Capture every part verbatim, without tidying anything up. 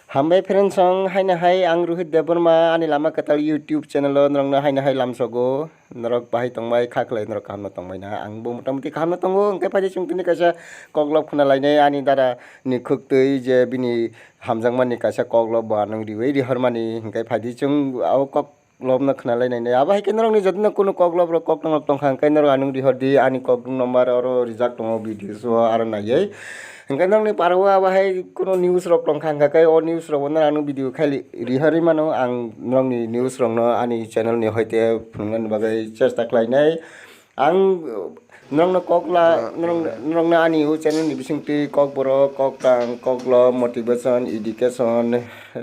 Hambai friends song, haino hai ang Rohit Debbarma, ani Lama Kwtal YouTube channel o norokno haino hai lamsogo. Norok bahai tongbai kha khlai, norok kaham no tongbai na? Ang bo motamoti kaham no tongo, hwnkhe phaidi chwng tini kaisa koklop khna lainai ani dada ni khwktwi je bini hamjakmani kaisa koklop bo anung riwi rihormani, hwnkhe phaidi chwng o kok lobno khna lainai. Abo hai khe norokni jotoni kunu koklop rok kok tongkha hwnkhe norok anung rihor di, ani kokdung number oro rijak tongo videos o aro naiwi. Hwnkhe norokni parao abo hai kunu news rok tongkha hwnkha khe o news rok bo norok anung video khai rihorwi mano. Ang norokni news rokno ani channel ni hoite phunuknani bagwi chesta khlainai. Ang norokno kok la, norok, norokno ani o channel ni bisingtwi kokborok, koktang, koklop, motivation, education,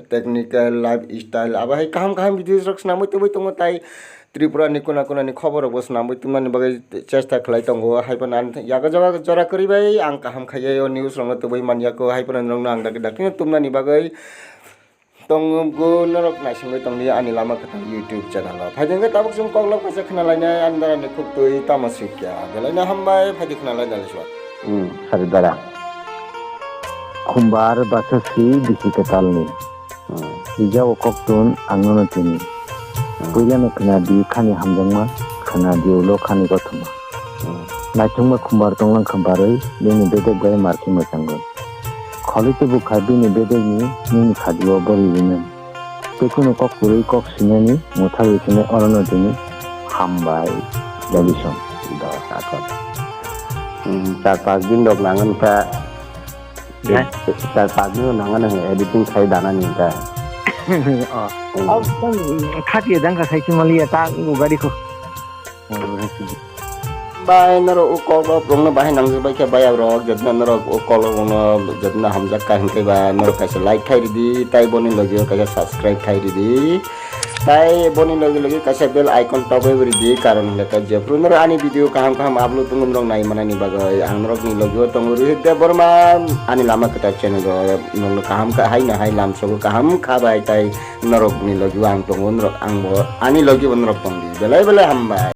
technical, lifestyle, abo hai kaham kaham videos rok swnamwi tubui tongo, tai Tripura ni kuna kuna ni khobor rok bo swnamwi tubumani bagwi chesta khlai tongo. Hai phano ang yago jora, jora kwrwi bai ang kaham khaiwi o news rokno tubui manya kho, hai phano norokno ang dakti dakti no tubunani bagwi Tongo norok naisingwi tongdi ani Lama Kwtal YouTube channel o. Phaidi hwnkhe tabuk chwng koklop kaisa khna lainai ani dara ni khuk twi tamo sikya. Belai no hambai, phaidi khna lainai sua. Hmm, sari dara. Khumbar basa si bisi kwtal ni. Hmm. Ija o kok tun ang no tini. Hmm. Puila no khna di khani hamjakma, khna di ulo khani kothoma. Hmm. Naithokma khumbar tonglang kha barwi, bini bedek bai markhe mwchangwi. Kholi tubuk kha bini bedekni nini khadi-o bwrwi rwnai. Tei kunu kok kwrwi kok sinani mwthagwi sinai orono tini hambai. Jai Biswang. Dos akor. Hmm, char pas din rok nangan kha. Hai? Char pas din rok nangan editing khai dana ni kha. Oh. Hmm. Oh, tang khati dang kha khai chimali ya ta gari ko. Bai norok o koklop rokno bahai nangjak bai khe, bayap rok, jotno norok o koklop rokno jotno hamjak kha hwnkhe ba norok kaisa like khai ridi, tai boni logi o kaisa subscribe khai ridi, tai boni logi logi kaisa bell icon tobwi ridi, karon hwnkhe jephru norok ani video kaham kaham upload tongo norok nai manani bagwi. Ang norokni logi o tongo Rohit Debbarma, ani Lama Kwtal channel o norokno kaham kha, haino hai lamsogo kaham kha bai, tai norokni logi o ang tongo, norok ang bo ani logi bo norok tongdi, belai belai hambai.